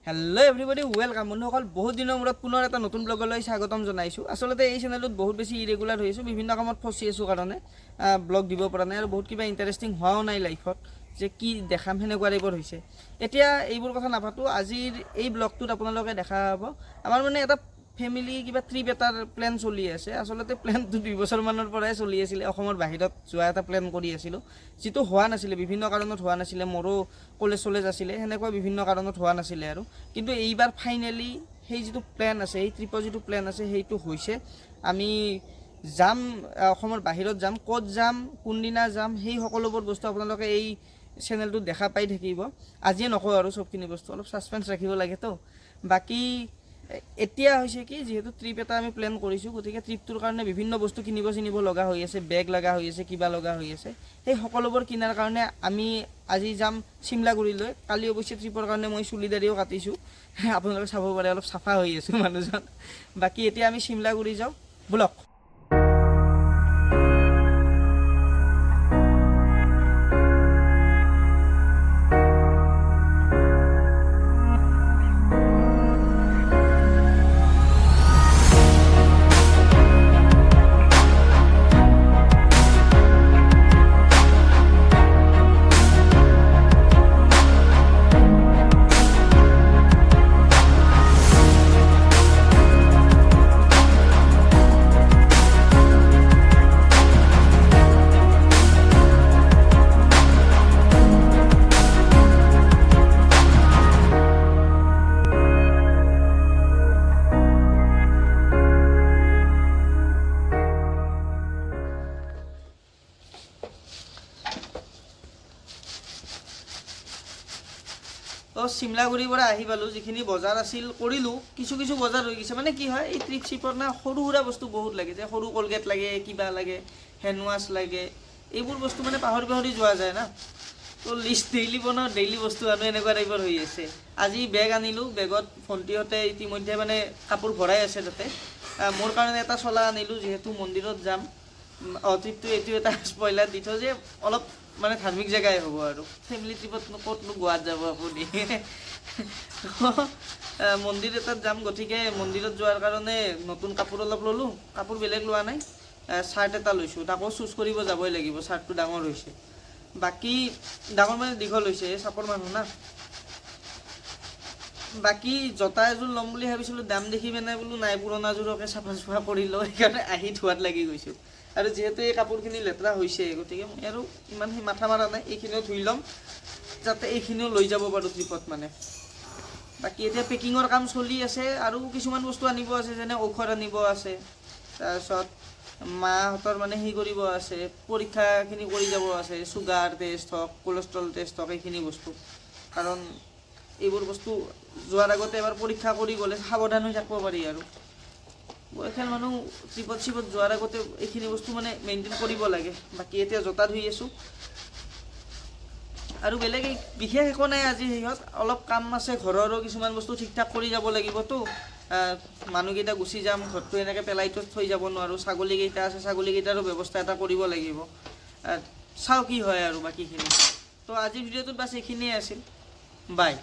Hello' everybody, welcome বন্ধুসকল। বহুত দিনৰ মূৰত পুনৰ এটা নতুন ব্লগলৈ স্বাগতম জনাইছোঁ। আচলতে এই চেনেলটোত বহুত বেছি ইৰেগুলাৰ হৈ আছোঁ, বিভিন্ন কামত ফচি আছোঁ কাৰণে ব্লগ দিব পৰা নাই আৰু বহুত কিবা ইণ্টাৰেষ্টিং হোৱাও নাই লাইফত যে কি দেখাম, সেনেকুৱা টাইপৰ হৈছে। এতিয়া এইবোৰ কথা নাপাতোঁ। আজিৰ এই ব্লগটোত আপোনালোকে দেখা পাব আমাৰ মানে এটা ফেমিলি কিবা ট্ৰিপ এটাৰ প্লেন চলি আছে। আচলতে প্লেনটো 2 বছৰমানৰ পৰাই চলি আছিলে। অসমৰ বাহিৰত যোৱা এটা প্লেন কৰি আছিলোঁ, যিটো হোৱা নাছিলে, বিভিন্ন কাৰণত হোৱা নাছিলে। মোৰো কলেজ চলেজ আছিলে, সেনেকুৱা বিভিন্ন কাৰণত হোৱা নাছিলে আৰু কিন্তু এইবাৰ ফাইনেলি সেই যিটো প্লেন আছে, সেই ট্ৰিপৰ যিটো প্লেন আছে, সেইটো হৈছে। আমি যাম, অসমৰ বাহিৰত যাম। ক'ত যাম, কোনদিনা যাম, সেই সকলোবোৰ বস্তু আপোনালোকে এই চেনেলটোত দেখা পাই থাকিব। আজিয়ে নকওঁ আৰু, চবখিনি বস্তু অলপ ছাছপেঞ্চ ৰাখিব লাগেতো। বাকী এতিয়া হৈছে কি, যিহেতু ট্ৰিপ এটা আমি প্লেন কৰিছোঁ, গতিকে ট্ৰিপটোৰ কাৰণে বিভিন্ন বস্তু কিনিব চিনিব লগা হৈ আছে, বেগ লগা হৈ আছে, কিবা লগা হৈ আছে। সেই সকলোবোৰ কিনাৰ কাৰণে আমি আজি যাম চিমলাগুৰিলৈ। কালি অৱশ্যে ট্ৰিপৰ কাৰণে মই চুলি দাড়িও কাটিছোঁ, আপোনালোকে চাব পাৰে, অলপ চাফা হৈ আছোঁ মানুহজন। বাকী এতিয়া আমি চিমলাগুৰি যাওঁ ব'লক। তো চিমলাগুৰিৰ পৰা আহি পালোঁ। যিখিনি বজাৰ আছিল কৰিলোঁ, কিছু কিছু বজাৰ ৰৈ গৈছে। মানে কি হয়, এই ট্ৰিপ চিপত না সৰু সুৰা বস্তু বহুত লাগে যে সৰু কলগেট লাগে, কিবা লাগে, হেণ্ড ৱাছ লাগে, এইবোৰ বস্তু মানে পাহৰি পাহৰি যোৱা যায় না। তো লিষ্ট ডেইলি বনাওঁ, ডেইলি বস্তু আনো, এনেকুৱা টাইপৰ হৈ আছে। আজি বেগ আনিলোঁ। বেগত ভণ্টিহঁতে ইতিমধ্যে মানে কাপোৰ ভৰাই আছে তাতে। মোৰ কাৰণে এটা চোলা আনিলোঁ, যিহেতু মন্দিৰত যাম। ট্ৰিপটো এইটো এটা স্পইলাৰ দি থওঁ যে অলপ মানে ধাৰ্মিক জেগাই হ'ব আৰু ফেমিলি ট্ৰিপতনো ক'তনো গোৱাত যাব আপুনি? তো মন্দিৰ এটাত যাম, গতিকে মন্দিৰত যোৱাৰ কাৰণে নতুন কাপোৰ অলপ ল'লোঁ। কাপোৰ বেলেগ লোৱা নাই, চাৰ্ট এটা লৈছোঁ, তাকো চুজ কৰিব যাবই লাগিব। চাৰ্টটো ডাঙৰ হৈছে, বাকী ডাঙৰ মানে দীঘল হৈছে, এই চাপৰ মানুহ না। বাকী জোতা এযোৰ ল'ম বুলি ভাবিছিলোঁ, দাম দেখি পিনে বোলো নাই, পুৰণাযোৰকে চাফা চুফা কৰি লওঁ। সেইকাৰণে আহি ধোৱাত লাগি গৈছোঁ। আৰু যিহেতু এই কাপোৰখিনি লেতেৰা হৈছে, গতিকে মই আৰু ইমান সেই মাথা মাৰা নাই। এইখিনিও ধুই ল'ম যাতে এইখিনিও লৈ যাব পাৰোঁ ট্ৰিপত মানে। বাকী এতিয়া পেকিঙৰ কাম চলি আছে আৰু কিছুমান বস্তু আনিব আছে, যেনে ঔষধ আনিব আছে, তাৰপিছত মাহঁতৰ মানে সেই কৰিব আছে, পৰীক্ষাখিনি কৰি যাব আছে, চুগাৰ টেষ্ট হওক, কলেষ্ট্ৰল টেষ্ট হওক, এইখিনি বস্তু। কাৰণ এইবোৰ বস্তু যোৱাৰ আগতে এবাৰ পৰীক্ষা কৰি গ'লে সাৱধান হৈ থাকিব পাৰি। আৰু বয়সীয়াল মানুহ ট্ৰিপত চিপত যোৱাৰ আগতে এইখিনি বস্তু মানে মেইনটেইন কৰিব লাগে। বাকী এতিয়া জোতা ধুই আছোঁ আৰু বেলেগ এই বিশেষ একো নাই আজি। সিহঁত অলপ কাম আছে, ঘৰৰো কিছুমান বস্তু ঠিক ঠাক কৰি যাব লাগিবতো। মানুহকেইটা গুচি যাম, ঘৰটো এনেকৈ পেলাইতো থৈ যাব নোৱাৰোঁ। ছাগলীকেইটা আছে, ছাগলীকেইটাৰো ব্যৱস্থা এটা কৰিব লাগিব। চাওঁ কি হয় আৰু বাকীখিনি। তো আজিৰ ভিডিঅ'টোত বাছ এইখিনিয়ে আছিল। বাই।